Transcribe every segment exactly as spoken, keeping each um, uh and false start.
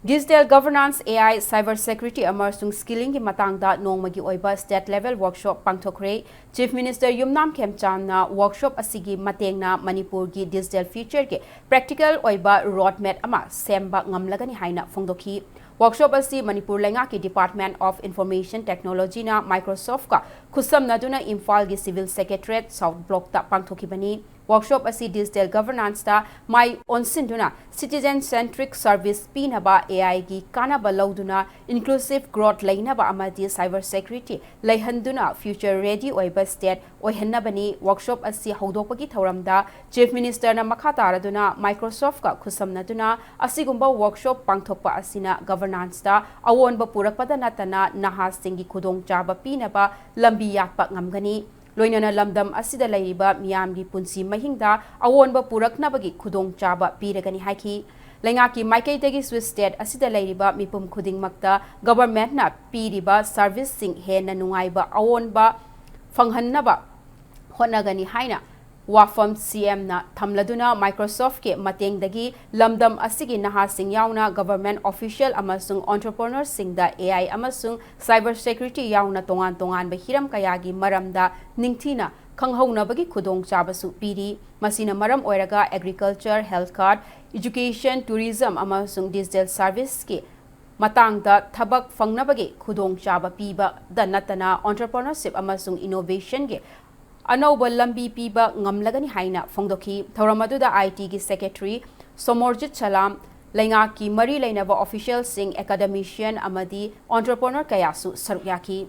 Digital Governance, A I, Cyber Security ꯑꯃꯁꯨꯡ Skillingꯒꯤ ꯃꯇꯥꯡꯗ ꯅꯣꯡꯃꯒꯤ ꯑꯣꯏꯕ state level workshop ꯄꯥꯡꯊꯣꯛꯈ꯭ꯔꯦ꯫ Chief Minister ꯌꯨꯝꯅꯥꯝ ꯈꯦꯝꯆꯥꯟꯅ workshop ꯑꯁꯤꯒꯤ ꯃꯇꯦꯡꯅ ꯃꯅꯤꯄꯨꯔꯒꯤ digital futureꯒꯤ practical ꯑꯣꯏꯕ road map ꯑꯃ ꯁꯦꯝꯕ ꯉꯝꯂꯒꯅꯤ ꯍꯥꯏꯅ ꯐꯣꯡꯗꯣꯛꯈꯤ꯫ Workshop ꯑꯁꯤ ꯃꯅꯤꯄꯨꯔ ꯂꯩꯉꯥꯛꯀꯤ Department of Information Technologyꯅ Microsoftꯀ ꯈꯨꯠꯁꯝꯅꯗꯨꯅ ꯏꯝꯐꯥꯜꯒꯤ Civil Secretariat South Blockꯇ ꯄꯥꯡꯊꯣꯛꯈꯤꯕꯅꯤ꯫ Workshop ꯑꯁꯤ digital governanceꯇ ꯃꯥꯏ ꯑꯣꯟꯁꯤꯟꯗꯨꯅ citizen centric service ꯄꯤꯅꯕ, AIꯒꯤ ꯀꯥꯟꯅꯕ ꯂꯧꯗꯨꯅ inclusive growth ꯂꯩꯅꯕ ꯑꯃꯗꯤ cyber security ꯂꯩꯍꯟꯗꯨꯅ future ready ꯑꯣꯏꯕ state ꯑꯣꯏꯍꯟꯅꯕꯅꯤ꯫ Workshop ꯑꯁꯤ ꯍꯧꯗꯣꯛꯄꯒꯤ ꯊꯧꯔꯝꯗ Chief Ministerꯅ ꯃꯈꯥ ꯇꯥꯔꯗꯨꯅ Microsoftꯀ ꯈꯨꯠꯁꯝꯅꯗꯨꯅ ꯑꯁꯤꯒꯨꯝꯕ workshop ꯄꯥꯡꯊꯣꯛꯄ ꯑꯁꯤꯅ governanceꯇ ꯑꯑꯣꯟꯕ ꯄꯨꯔꯛꯄꯗ ꯅꯠꯇꯅ ꯅꯍꯥꯁꯤꯡꯒꯤ ꯈꯨꯗꯣꯡꯆꯥꯕ ꯄꯤꯅꯕ ꯂꯝꯕꯤ ꯌꯥꯠꯄ ꯉꯝꯒꯅꯤ꯫ ꯂꯣꯏꯅꯅ ꯂꯝꯗꯝ ꯑꯁꯤꯗ ꯂꯩꯔꯤꯕ ꯃꯤꯌꯥꯝꯒꯤ ꯄꯨꯟꯁꯤ ꯃꯍꯤꯡꯗ ꯑꯑꯣꯟꯕ ꯄꯨꯔꯛꯅꯕꯒꯤ ꯈꯨꯗꯣꯡꯆꯥꯕ ꯄꯤꯔꯒꯅꯤ ꯍꯥꯏꯈꯤ꯫ ꯂꯩꯉꯥꯛꯀꯤ ꯃꯥꯏꯀꯩꯗꯒꯤꯁꯨ state ꯑꯁꯤꯗ ꯂꯩꯔꯤꯕ ꯃꯤꯄꯨꯝ ꯈꯨꯗꯤꯡꯃꯛꯇ governmentꯅ ꯄꯤꯔꯤꯕ serviceꯁꯤꯡ ꯍꯦꯟꯅ ꯅꯨꯡꯉꯥꯏꯕ ꯑꯑꯣꯟꯕ ꯐꯪꯍꯟꯅꯕ ꯍꯣꯠꯅꯒꯅꯤ ꯍꯥꯏꯅ ꯋꯥꯐꯝ CMꯅ ꯊꯝꯂꯗꯨꯅ Microsoftꯀꯤ ꯃꯇꯦꯡꯗꯒꯤ ꯂꯝꯗꯝ ꯑꯁꯤꯒꯤ ꯅꯍꯥꯁꯤꯡ ꯌꯥꯎꯅ government official ꯑꯃꯁꯨꯡ entrepreneurꯁꯤꯡꯗ AI ꯑꯃꯁꯨꯡ cyber security ꯌꯥꯎꯅ ꯇꯣꯉꯥꯟ ꯇꯣꯉꯥꯟꯕ ꯍꯤꯔꯝ ꯀꯌꯥꯒꯤ ꯃꯔꯝꯗ ꯅꯤꯡꯊꯤꯅ ꯈꯪꯍꯧꯅꯕꯒꯤ ꯈꯨꯗꯣꯡꯆꯥꯕꯁꯨ ꯄꯤꯔꯤ꯫ ꯃꯁꯤꯅ ꯃꯔꯝ ꯑꯣꯏꯔꯒ agriculture, health card, education, tourism ꯑꯃꯁꯨꯡ digital serviceꯀꯤ ꯃꯇꯥꯡꯗ ꯊꯕꯛ ꯐꯪꯅꯕꯒꯤ ꯈꯨꯗꯣꯡꯆꯥꯕ ꯄꯤꯕꯗ ꯅꯠꯇꯅ entrepreneurship ꯑꯃꯁꯨꯡ innovationꯒꯤ ꯑꯅꯧꯕ ꯂꯝꯕꯤ ꯄꯤꯕ ꯉꯝꯂꯒꯅꯤ ꯍꯥꯏꯅ ꯐꯣꯡꯗꯣꯛꯈꯤ꯫ ꯊꯧꯔꯝ ꯑꯗꯨꯗ ITꯒꯤ Secretary ꯁꯣꯃꯣꯔꯖꯤꯠ ꯁꯂꯥꯝ, ꯂꯩꯉꯥꯛꯀꯤ ꯃꯔꯤ ꯂꯩꯅꯕ officialꯁꯤꯡ, academician ꯑꯃꯗꯤ entrepreneur ꯀꯌꯥꯁꯨ ꯁꯔꯨꯛ ꯌꯥꯈꯤ꯫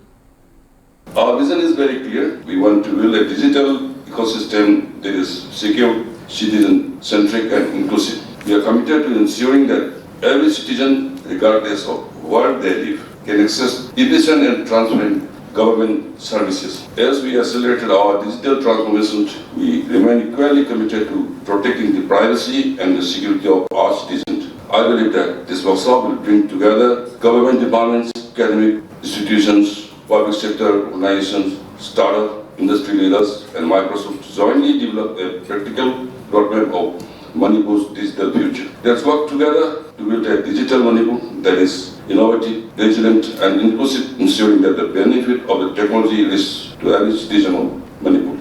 Our vision is very clear. We want to build a digital ecosystem that is secure, citizen-centric and inclusive. We are committed to ensuring that every citizen, regardless of where they live, can access efficient and transparent government services. As we accelerated our digital transformation, we remain equally committed to protecting the privacy and the security of our citizens. I believe that this workshop will bring together government departments, academic institutions, public sector organizations, startup, industry leaders, and Microsoft to jointly develop a practical roadmap of Manipur's digital future. Let's work together to build a digital Manipur that is innovative, resilient, and inclusive, ensuring that the benefit of the technology reaches to every citizen of Manipur.